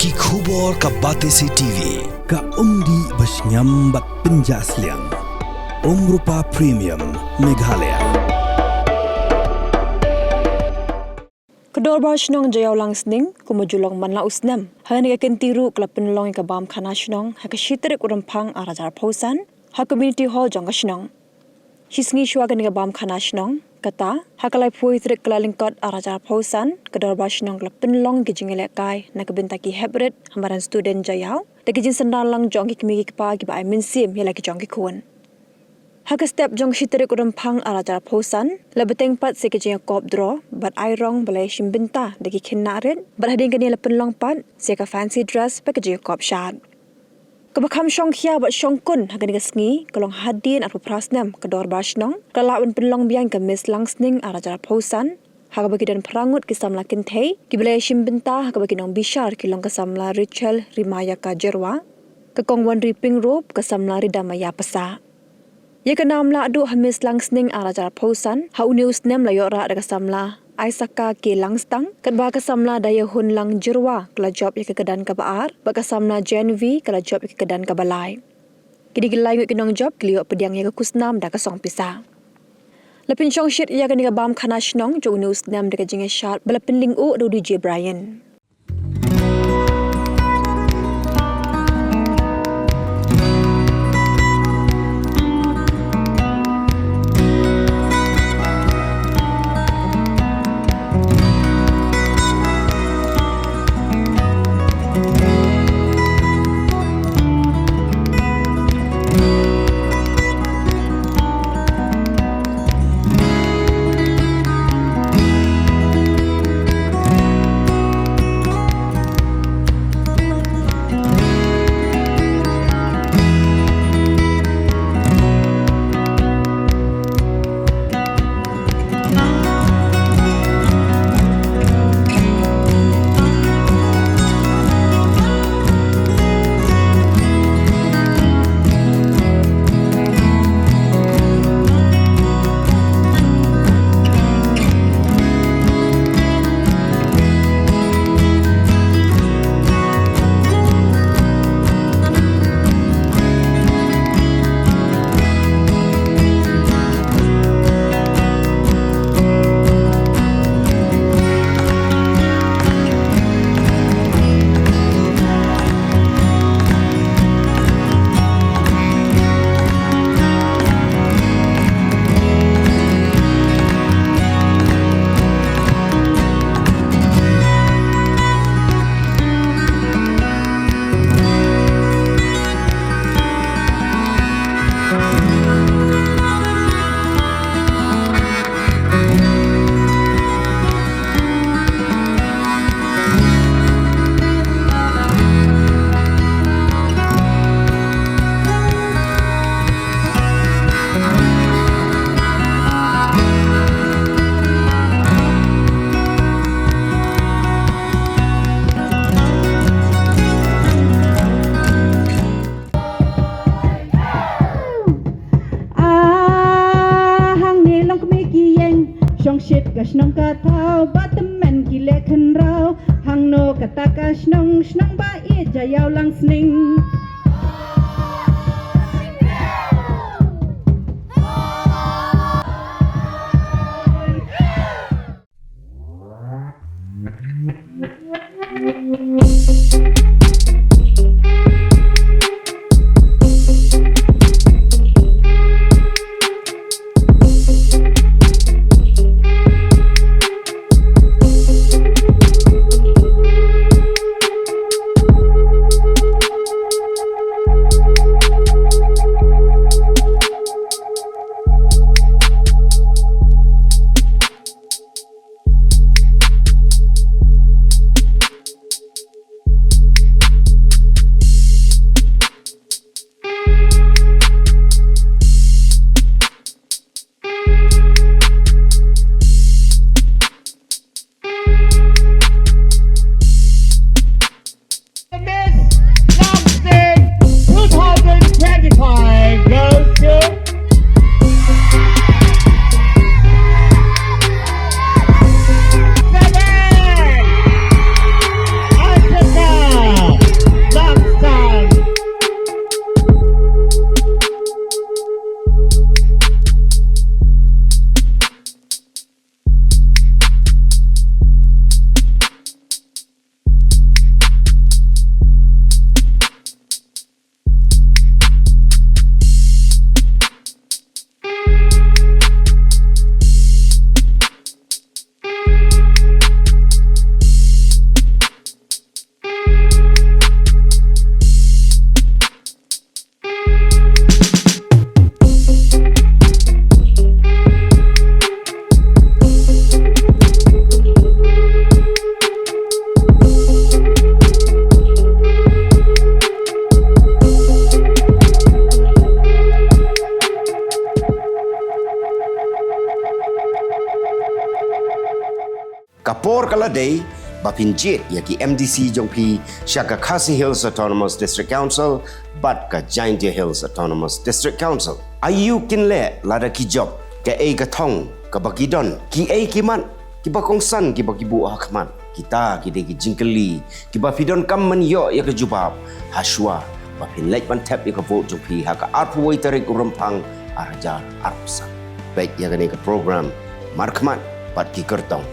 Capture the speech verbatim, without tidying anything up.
Ki khubor ka Batesi T V, ka umdih ba shngiam bad pynjah sliang. Umrupa Premium, Meghalaya. Ka Dorbar Shnong Jaïaw Langsning, kumba ju long man la u snem, ha kane ka kynti ruh ka la pynlong ïa ka bam khana shnong ha ka shi tarik u Rymphang ar hajar arphew san ha Community Hall jong ka shnong. Shi sngi shuwa kane ka bam khana shnong, kata ha ka laiphew tarik Kyllalyngkot ar hajar arphew san, ka Dorbar Shnong ka la pynlong ki jingïalehkai na ka bynta ki heprit ha madan Student Jaïaw da ki jingsynran lang jong ki kmie ki kpa kiba ai mynsiem ïa la ki jong ki khun. Ha ka step jong ka shi tarik u Rymphang ar hajar arphew san, la bteng pat sa ka jingïakop draw bad ai rong ba la ïashim bynta da ki khynnah rit, bad hadien kane la pynlong pat sa ka fancy dress bad ka jingïakop shad. Kaba kham shongkhia bad shongkun ha kane ka sngi ka long hadien arphew phra snem ka Dorbar Shnong ka la lah ban pynlong biang ka Miss Langsning ar hajar arphew san, ha kaba ki don phra ngut ki samla kynthei kiba la ïashim bynta, ha kaba ki nongbishar ki long ka samla Rachel Rimayaka Jyrwa, ka Kong Wanri Pingrop, ka samla Ridamaya Passah. Ïa ka nam lahduh ha Miss Langsning ar hajar arphew san ha une u snem la ïoh rah da ka samla Aisaka K Langstang, katba ka samla Dayahunlang Jyrwa ka la jop ïa ka kyrdan kaba ar, bad ka samla Jen V ka la jop ïa ka kyrdan kaba lai. Kine ki lai ngut ki nongjop ki la ïoh pdiang ïa ka khusnam da ka song pisa. La pynshong shit ïa kane ka bam khana shnong jong une u snem da ka jingïashad ba la pynlyngngoh da u D J Brian. Ah, hangne long kmie ki ïeng, shong shit ka shnong ka thaw, ba tymmen ki leh khynraw. Hangno kata ka shnong, shnong ba ïeit Jaïaw Langsning. Por ka la dei ba phin jied ïa ki M D C jong phi sha ka Khasi Hills Autonomous District Council bad ka Jaintia Hills Autonomous District Council. Aïu kin leh lada ki jop, kaei ka thong kaba ki don, kiei ki mat kiba kongsan kiba ki buh ha khmat? Kita ki dei ki jingkylli kiba phi donkam ban ïoh ïa ka jubab ha shuwa ba phin leit ban thep ïa ka vote jong phi ha ka arphew wei tarik u Rymphang ar hajar arphew san. Peit ïa kane ka program Markhmat bad ki Kyrtong.